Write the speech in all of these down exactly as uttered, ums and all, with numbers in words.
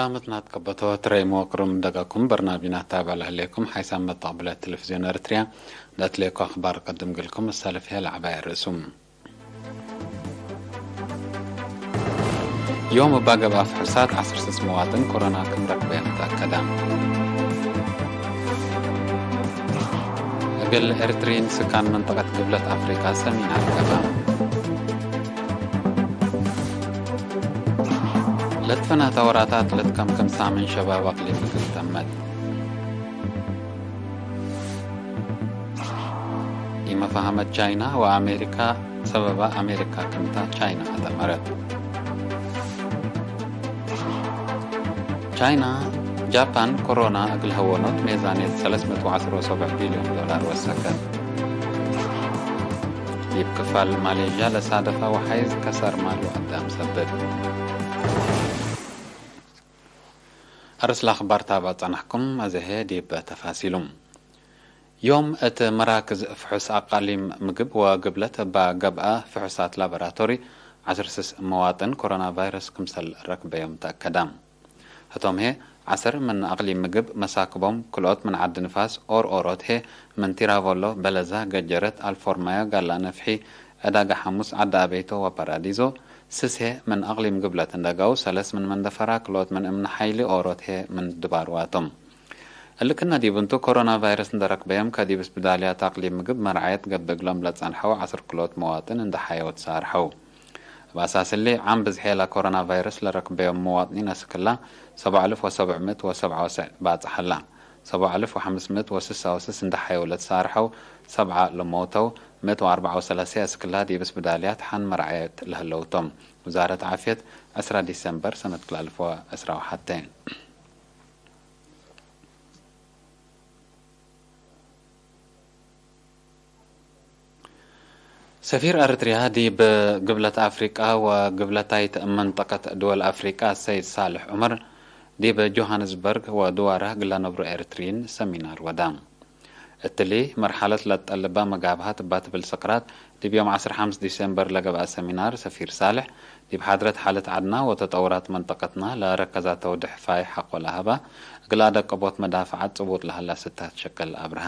ሰላመት ናትከበቶ ትረይ መወቅሩም ደጋኩም በርናቢና ታብዕ ለህሌኩም ሓይሳም መተቅብለት ቴሌቪዝዮን ኤርትርያ ለእትሌኮ አኽባር ቀድም ግልኩም እሳልፍ ህዬ ለዐባይ ርእሱም። ዮም እባ ገብአ ፍሑሳት ዐስር ስስ መዋጥን ኮሮና ክም ረክበዮም ተአከደ። እግል ኤርትሪን ስካን መንጠቀት ግብለት አፍሪቃ ሰሚናር ገብአ። ለትፈናተ ወራታት ለትከምክም ሳምን ሸባብ አቅሊም እግል ተመት። ኢመፋሀመት ቻይና ወአሜሪካ ሰበባ አሜሪካ ክምታ ቻይና አተመረት። ቻይና፣ ጃፓን ኮሮና እግል ሀወኖት ሜዛንየት ሰለስ ምእት ወዐስር ወሰብዕ ቢልዮን ዶላር ወሰከት። ዲብ ክፋል ማሌዥያ ለሳደፈ ወሐይዝ ከሰር ማሉ አዳም ሰብብ። አርስ ለአኽባር ታብዕ ጸናሕኩም፣ አዜ ህዬ ዲብ ተፋሲሉ። ዮም እት መራክዝ ፍሑስ አቃሊም ምግብ ወግብለት እባ ገብአ ፍሑሳት ላቦራቶሪ ዐስር ስስ መዋጥን ኮሮና ቫይረስ ክምሰል ረክበዮም ተአከደ። ህቶም ህዬ ዐስር ምን አቅሊም ምግብ መሳክቦም ክልኦት ምን ዐዲ ንፋስ ኦር ኦሮት ህዬ ምን ቲራቮሎ፣ በለዛ፣ ገጀረት፣ አልፎርማዮ፣ ጋላ ነፍሒ፣ ዕዳጋ ሐሙስ፣ ዐዲ አቤቶ ወፓራዲዞ፣ ስስ ህዬ ምን አቅሊም ግብለት እንዴ ገአው፣ ሰለስ ምን መንደፈራ፣ ክልኦት ምን እምነ ሐይሊ ኦሮት ህዬ ምን ድባርዋ ቶም። እሊ ክእነ ዲብ እንቱ፣ ኮሮና ቫይረስ እንዴ ረክበዮም፣ ከዲብ እስብዳልያት አቅሊም ምግብ መርዓየት ገብእ እግሎም ለጸንሐው ዐስር ክልኦት መዋጥን እንዴ ሐየው ትሳርሐው። እብ አሳስ እሊ፣ ዓም ብዝሔ ለኮሮና ቫይረስ ለረክበዮም መዋጥኒን አስክላ፣ ሰብዕ አልፍ ወሰብዕ ምእት ወሰብዓ ወሰዕ ባጽሕ ሀላ። ሰብዕ አልፍ ወሐምስ ምእት ወስሳ ወስስ እንዴ ሐየው ለትሳርሐው፣ ሰብዓ ለሞተው፣ ምእት ወአርበዓ ወሰላሴ አስክላ ዲብ እስብዳልያት ሐን መርዓየት ለህለው ቶም። ውዛረት ዓፍየት፣ ዕስራ ዲሰምበር ሰነት ክልኤ አልፍ ወዕስራ ወሐቴ። ሰፊር ኤረትርያ ዲብ ግብለት አፍሪቃ ወግብለታይት መንጠቀት ድወል አፍሪቃ ሰይድ ሳልሕ ዑመር፣ ዲብ ጆሃንስበርግ ወድዋረ እግል ለነብሩ ኤረትርዪን ሰሚናር ወዳ። እትሊ መርሐለት ለትጠልባ መጋብሀት እባ ትብል ስቅራት፣ ዲብ ዮም ዐስር ሐምስ ዲሴምበር ለገብአ ሰሚናር ሰፊር ሳልሕ፣ ዲብ ሓድረት ሓለት ዐድና ወተጠውራት መንጠቀትና ለረከዛ ተውድሕ ፋይሕ ሐቆ ለሀባ፣ እግል አደቀቦት መዳፍዓት ጽቡጥ ለሀላ ስታት ሸቅል አብርሀ።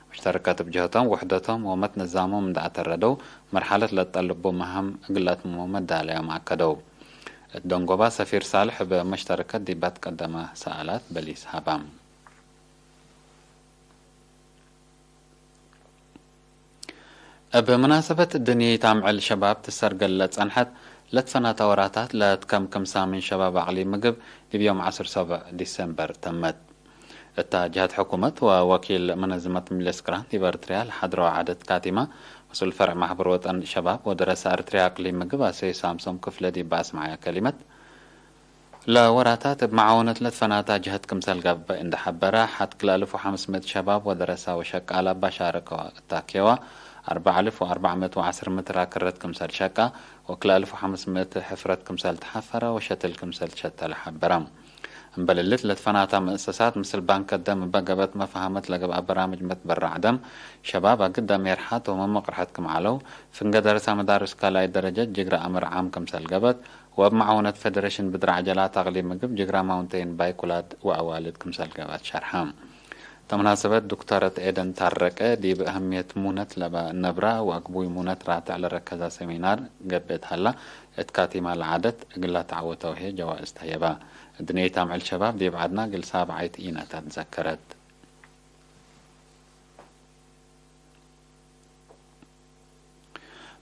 መሽተረከት እብ ጀህቶም ውሕደቶም ወመትነዛሞም እንዴ አተረደው፣ መርሐለት ለትጠልቡ መሀም እግል ለአትምሞ መዳለዮም አከደው። እት ደንጎባ ሰፊር ሳልሕ እብ መሽተረከት ዲብ አትቀደመ ሰአላት በሊስ ሀባ። እብ መናሰበት ድንየይት አምዕል ሸባብ ትሰርገል ለጸንሐት ለትፈናተ ወራታት ለትከምክም ሳምን ሸባብ አቅሊም ምግብ ዲብ ዮም ዐስር ሰብዕ ዲሴምበር ተመት። እታ ጀሀት ሕኩመት ወወኪል መነዝመት ሚለስ ቅራን ዲብ ኤረትርያ ለሐድረው ዐደት ካቲማ፣ መስኡል ፈርዕ ማሕበር ወጠን ሸባብ ወደረሰ ኤረትርያ አቅሊም ምግብ አሰይ ሳምሶም ክፍለ ዲብ አስመዐየ ከሊመት፣ ለወራታት እብ መዓወነት ለትፈናታ ጀሀት ክምሰል ገብእ እንዴ ሐበረ፣ ሐት ክልኤ አልፍ ወሐምስ ምእት ሸባብ ወደረሳ ወሸቃላ እባ ሻረከወ እታኬዋ፣ አርበዕ አልፍ ወአርበዕ ምእት ወዐስር ምትር አክረት ክምሰል ሸቃ፣ ወክልኤ አልፍ ወሐምስ ምእት ሕፍረት ክምሰል ተሐፈረ ወሸትል ክምሰል ሸተለ ሐበረ። እምበል እሊ ለትፈናታ መእሰሳት ምስል ባንከ ደም እበ ገብአት መፋሀመት ለገብአ በራምጅ መትበራዕ ደም፣ ሸባብ አግደ ሜርሐት ወመመቅርሐት ክም ዐለው፣ ፍንገ ደረሳ መዳርስ ካልኣይ ደረጀት ጅግረ አምር ዓም ክምሰል ገብአት፣ ወእብ መዓውነት ፌደሬሽን ብድር ዐጀላት አቅሊም ምግብ ጅግራ ማውንቴን ባይክ ውላድ ወአዋልድ ክምሰል ገብአት ሸርሐ። እተ መናሰበት ዶክተረት ኤደን ታረቀ ዲብ አህምየት ሙነት ለበ ነብራ ወአግቡይ ሙነት ራትዕ ለረከዛ ሰሚናር ገብእት ሀላ፣ እት ካቲማ ለዓደት እግላ ተዐወተው ህዬ ጀዋእዝ ተህየባ። እድንየት አምዕል ሸባብ ዲብ ዐድና እግል ሳብዓይት ኢነታ ትዘከረት።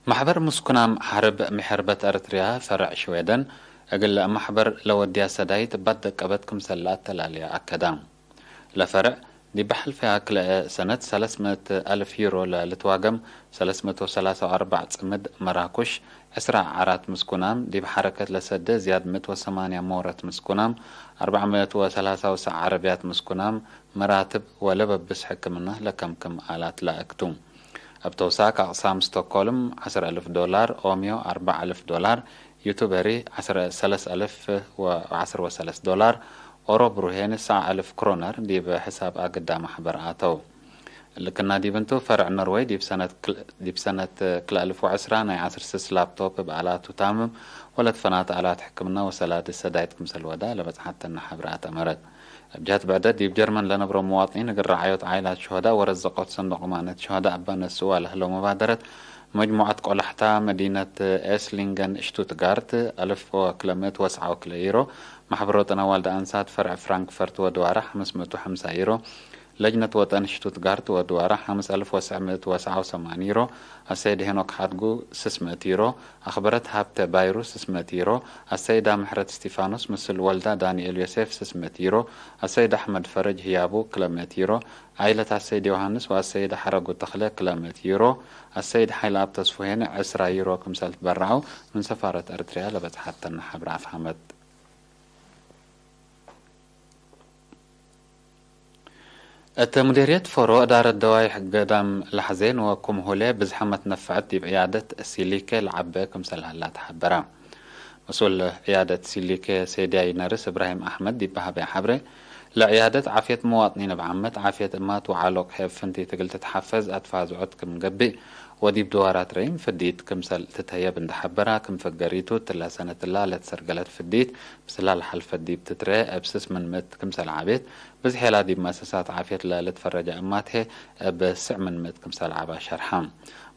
መሕበር ምስኩናም ሐርብ ምሕርበት ኤረትርያ ፈርዕ ሽዌደን፣ እግል መሕበር ለወድያ ሰዳይት እባት ደቀበት ክምሰል ለአተላልያ አከደ። ለፈርዕ፣ ዲብ ሐልፈያ ክልኤ ሰነት ሰለስ ምእት አልፍ ዩሮ ለልትዋገም ሰለስ ምእት ወሰላሳ ወአርበዕ ጽምድ መራኩሽ፣ ዕስራ ዐራት ምስኩናም፣ ዲብ ሐረከት ለሰደ ዝያድ ምእት ወሰማንያ ሞረት ምስኩናም፣ አርበዕ ምእት ወሰላሳ ወሰዕ ዐረብያት ምስኩናም፣ መራትብ ወለበብስ ሕክምና ለከምክም አላት ላእክ ቱ። እብ ተውሳክ አቅሳም ስቶክሆልም ዐስር አልፍ ዶላር፣ ኦምዮ አርበዕ አልፍ ዶላር፣ ዩቱበሪ ዐስር፣ ሰለስ አልፍ ወዐስር ወሰለስ ዶላር፣ ኦሮ ብሩሄን ሰዕ አልፍ ክሮነር ዲብ ሕሳብ አግዳ ማሕበር አተው። እሊ ክና ዲብ እንቱ፣ ፈርዕ ኖርወይ ዲብ ሰነት ክል-፣ ዲብ ሰነት ክልኤ አልፍ ወዐስራ ናይ ዐስር ስስ ላፕቶፕ እብ አላቱ ታምም ወለትፈናተ አላት ሕክምና ወሰላዲ ሰዳይት ክምሰል ወዳ ለበጽሐት ተነ ሐብራት አመረት። እብ ጀህት ብዕደት ዲብ ጀርመን ለነብሮ መዋጥኒን እግል ረዓዮት ዓኢላት ሹሀዳእ ወረዘቆት ሰንዱቅ እማነት ሹሀዳእ እበ ነስእዋ ለህለው መባደረት መጅሙዐት ቆላሕታ መዲነት ኤስሊንገን ሽቱትጋርት አልፍ ወክለ ምእት ወሰዓ ወክለ ዩሮ፣ መሕበሮ ጥነ ዋልደ አንሳት ፈርዕ ፍራንክፈርት ወድዋራ ሐምስ ምእት ወሐምሳ ዩሮ፣ ለጅነት ወጠን ሽቱትጋርት ወድዋራ ሐምስ አልፍ ወሰዕ ምእት ወሰዓ ወሰማኒ ዩሮ፣ አሰይድ ሄኖክ ሓድጉ ስስ ምእት ዩሮ፣ አኽበረት ሀብተ ባይሩ ስስ ምእት ዩሮ፣ አሰይዳ ምሕረት እስቲፋኖስ ምስል ወልዳ ዳንኤል ዮሴፍ ስስ ምእት ዩሮ፣ አሰይድ አሕመድ ፈረጅ ህያቡ ክለ ምእት ዩሮ፣ ዓይለት አሰይድ ዮሃንስ ወአሰይድ ሐረጉ ተኽለ ክለ ምእት ዩሮ፣ አሰይድ ሓይለአብ ተስፉሄን ዕስራ ዩሮ ክምሰል ትበረዐው ምን ሰፋረት ኤርትርያ ለበጽሐት ተነ ሐብረ አፍሀመት። እት ሙዲርየት ፎሮ እዳረት ደዋይሕ ገደም ላሕዜን ወኩምሁሌ ብዝሐ መትነፈዐት ዲብ ዕያደት ሲሊኬ ለዐበ ክምሰል ሀላ ተሐበረ። መስኡል ዕያደት ሲሊኬ ሴድያይ ነርስ እብራሂም አሕመድ ዲብ በሀበ ሐብሬ፣ ለዕያደት ዓፍየት መዋጥኒን እብ ዓመት፣ ዓፍየት እማት ወዓሎቅሄ እብ ፍንቲት እግል ትትሐፈዝ አትፋዝዖት ክም ገብእ ወዲብ ድዋራት ረይም ፍዲት ክምሰል ትትሀየብ እንደ ሐበራ፣ ክም ፍገሪቱ እትለ ሰነትላ ለትሰርገለት ፍዲት ምስላ ለሐልፈት ዲብ ትትረኤ እብ ስስ ምን ምእት ክምሰል ዐቤት፣ ብዝሔላ ዲብ መአሰሳት ዓፍየት ለልትፈረጀ እማት ህዬ እብ ስዕ ምን ምእት ክምሰል ዐባ ሸርሐ።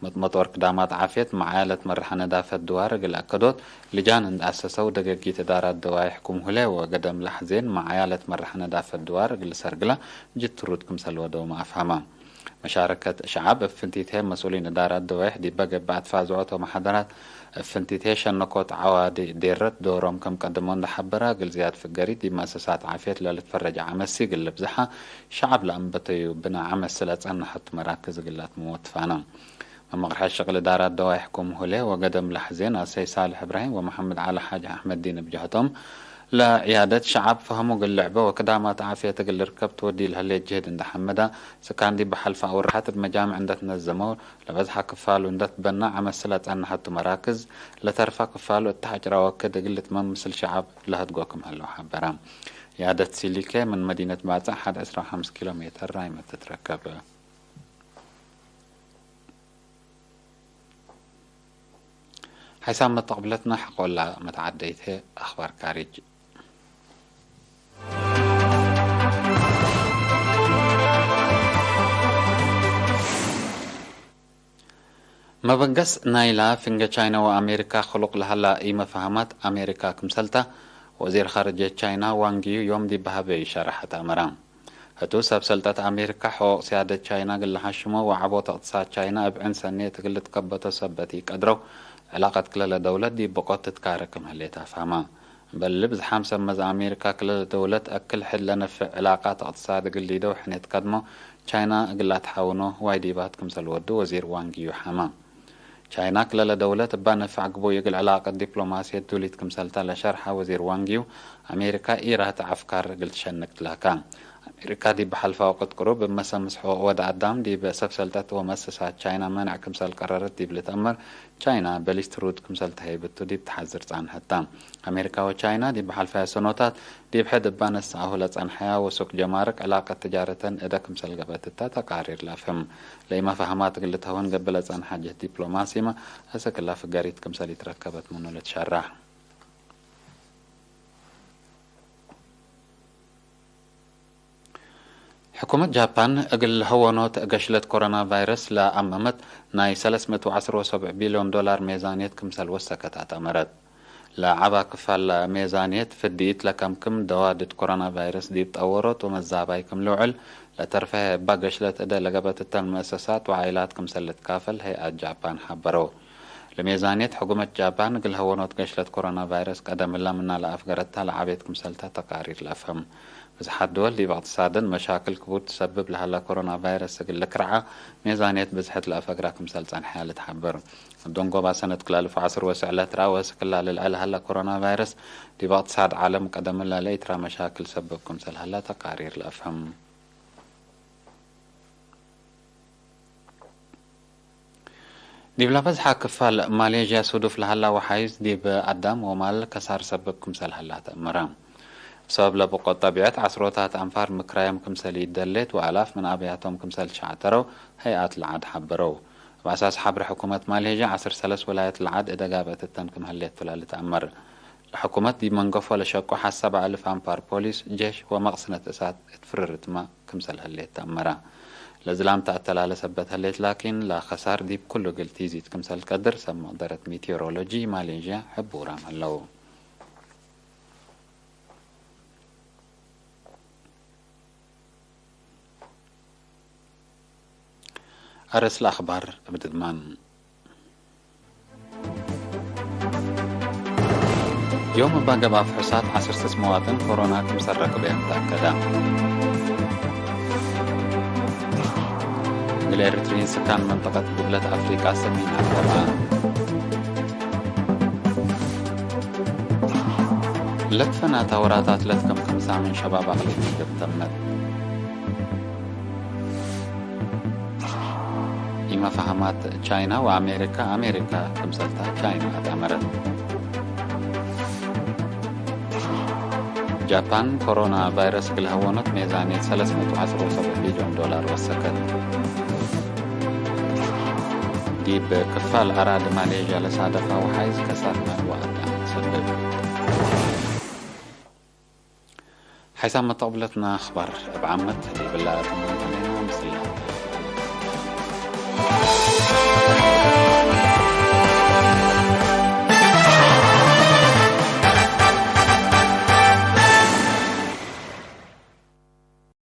መጥመጦር ክዳማት ዓፍየት መዓያ ለትመርሐ ነዳፈት ድዋር እግል አከዶት፣ ልጃን እንድ አሰሰው ደገጊት እዳራት ደዋይሕ ኩምሁሌ ወገደም ላሕዜን መዓያ ለትመርሐ ነዳፈት ድዋር እግል ሰርግላ ጅትሩድ ክምሰል ወደውመ አፍሀመ። መሻረከት ሸዐብ እብ ፍንቲትሄ መስኡሊን እዳራት ደዋይሕ ዲበ ገብአት ፋዝዖት ወመሐደራት እብ ፍንቲትሄ ሸነኮት ዐዋዲ ዴረት ዶሮም ክም ቀድሞ እንደ ሐበራ፣ እግል ዝያድ ፍገሪት ዲብ መአሰሳት ዓፍየት ለልትፈረጀ ዐመሲ እግል ልብዝሐ ሸዐብ ለአንበተዩ ብነ ዐመስ ለጸንሐቱ መራክዝ እግል ለአትምሞ ትፋነ። መመቅርሐት ሸቅል እዳራት ደዋይሕ ኩምሁሌ ወገደም ላሕዜን አሰይ ሳልሕ እብራሂም ወመሐመድ ዐሊ ሓጅ አሕመድዲን እብ ጀህቶም፣ ለዕያደት ሸዐብ ፈሀሙ እግል ልዕበ ወክዳማት ዓፍየት እግል ልርከብ ትወዲ ለህሌት ጅህድ እንደ ሐመዳ፣ ስካን ዲብ ሐልፈ አውርሐት እብ መጃምዕ እንደ ትነዘመው፣ ለበዝሐ ክፋሉ እንደ ትበና ዐመስ ለጸንሐቱ መራክዝ፣ ለተርፈ ክፋሉ እት ሐጭራ ወክድ እግል ልትመም ምስል ሸዐብ ለሀድጎ ክም ህለው ሐበረ። ዕያደት ሲሊኬ ምን መዲነት ባጽዕ ሐድ ዕስራ ወሐምስ ኪሎ ሜትር ራይመ ትትረከብ። ሐይሳም መተቅብለትነ ሐቆላ መትዓደይት ህዬ አኽባር ካሪጅ። መበገስ ናይላ ፍንጌ ቻይና ወአሜሪካ ክሉቅ ለሀላ ኢመፋህማት አሜሪካ ክምሰልታ፣ ወዚር ኻርጅየት ቻይና ዋንግ ዩ ዮም ዲብ በሀበዩ ሸረሐት አመረ። ህቱ ሰብ ሰልጠት አሜሪካ ሕቁቅ ስያደት ቻይና እግል ለሐሽሞ ወዐቦት እቅትሳድ ቻይና እብ ዕን ሰኔት እግል ልትከበቶ ሰበት ኢቀድረው፣ ዕላቀት ክለ ለደውለት ዲብ ብቆት ትትካረ ክም ህሌት አፍሀመ። እምበል እሊ ብዝሓም ሰብ መዝ አሜሪካ ክለ ለደውለት አክል ሕድ ለነፍዕ ዕላቃት እቅትሳድ እግል ሊደው ሕኔት ከድሞ ቻይና እግል ለአትሓውኖ ዋይ ዲባት ክምሰል ወዱ ወዚር ዋንግ ዩ ሐመ። ቻይና ክለ ለደውለት እባ ነፍዕ ግቡይ እግል ዕላቀት ዲፕሎማስየት ዱሊት ክምሰልተ ለሸርሐ ወዚር ዋንግ ዩ፣ አሜሪካ ኢራተ አፍካር እግል ትሸንቅ ትላካ። አሜሪካ ዲብ ሐልፋ ወቅት ቅሩብ እብ መሰምስ ሕቁቅ ወድ አዳም ዲብ ሰብ ሰልጠት ወመሰሳት ቻይና መንዕ ክምሰል ቀረረት ዲብ ልትአመር፣ ቻይና በሊስ ትሩድ ክምሰል ተሀይብቱ ዲብ ተሐዝር ጻንሐታ። አሜሪካ ወቻይና ዲብ ሐልፋየ ሰኖታት ዲብ ሕድ እባ ነስአሁ ለጸንሐያ ወሱቅ ጀማርክ ዕላቀት ትጃረተን እደ ክምሰል ገብአት እተ ተቃሪር ለአፍህም። ለኢመፋህማት እግል ልትሀወን ገብእ ለጸንሐ ጅህድ ዲፕሎማሲመ አሰክላ ፍገሪት ክምሰል ኢትረከበት ምኑ ልትሸራህ። ሕኩመት ጃፓን እግል ሀወኖት ገሽለት ኮሮና ቫይረስ ለአመመት ናይ ሰለስ ምእት ወዐስር ወሰብዕ ቢልዮን ዶላር ሜዛንየት ክምሰል ወሰከት አትአመረት። ለዐባ ክፋል ሜዛንየት ፍድኢት ለከምክም ደዋ ድድ ኮሮና ቫይረስ ዲብ ጠወሮት ወመዛባይ ክም ልውዕል ለተርፈሀ እባ ገሽለት እደ ለገብአት እተን መአሰሳት ወዓይላት ክምሰል ልትካፈል ሀይአት ጃፓን ሐበረው። ለሜዛንየት ሕኩመት ጃፓን እግል ሀወኖት ገሽለት ኮሮና ቫይረስ ቀደም እላ ምና ለአፍገረታ ለዐቤት ክምሰልታ ተቃሪር ለአፍህም። ብዝሓት ድወል ዲብ እቅትሳደን መሻክል ክቡድ ትሰብብ ለሀላ ኮሮና ቫይረስ እግል ልክርዓ ሜዛንየት ብዝሕት ለአፈግራ ክምሰል ጸንሐያ ልትሐበር። እብ ደንጎባ ሰነት ክል አልፍ ወዐስር ወስዕ ለትረአ ወስክላ ልልዐ ለሀላ ኮሮና ቫይረስ ዲብ እቅትሳድ ዐለም ቀደም እላ ለኢትረአ መሻክል ሰብብ ክምሰል ሀላ ተቃሪር ለአፍህም። ዲብ ለበዝሐ ክፋል ማሌዥያ ሱዱፍ ለሀላ ወሓይዝ ዲብ አዳም ወማል ከሳር ሰብብ ክምሰል ሀላ ተአመረ። እብ ሰበብ ለብቆት ጠቢዐት ዐስሮታት አንፋር ምክራዮም ክምሰል ኢደሌት ወአላፍ ምን አብያቶም ክምሰል ሸዕተረው ሀይአት ለዐድ ሐበረው። እብ በአሳስ ሐብረ ሕኩመት ማሌዥያ፣ ዐስር ሰለስ ወላየት ለዐድ እደጋብ እትተን ክም ህሌት ቱ ለልትአመር። ለሕኩመት ዲብ መንገፎ ለሸቁ ሐሰብ አልፍ አንፋር ፖሊስ፣ ጄሽ ወመቅስነት እሳት እት ፍርርትመ ክምሰል ህሌት ተአመረ። ለዝላም ተአተላለ ሰበት ህሌት ላኪን፣ ለከሳር ዲብ ኩሉ እግል ቲዚድ ክምሰል ቀድር ሰብ መቅደረት ሚቲዮሮሎጂ ማሌዥያ ሕቡራም ህለው። አርእስ ለአኽባር እብ ድግማን። ዮም እባ ገብአ ፍሕሳት ዐሰርተ መዋጥን ኮሮና ክምሰል ረክበዮም ተአከደ። እግል ኤሪትርዪን ስካን መንጠቀት ግብለት አፍሪቃ ሰሚን አከበ። ለትፈናተ ወራታት ለትከምክምሳ ምን ሸባብ አቅሊም ምግብ ተመት። ኢመፋህማት ቻይና ወአሜሪካ፣ አሜሪካ ክምሰልታ ቻይና አትአመረት። ጃፓን ኮሮና ቫይረስ እግል ሀወኖት ሜዛንየት ሰለስ መቶ ዐስር ወሰብዕ ቢልዮን ዶላር ወሰከት። ዲብ ክፋል አራዲ ማሌዥያ ለሳደፋ ወሓይዝ ከሳር ናግዋ አዳም ሰብብ። ሓይሳም መተቅብለትና አኽባር እብ ዓመት ዲብላ እትም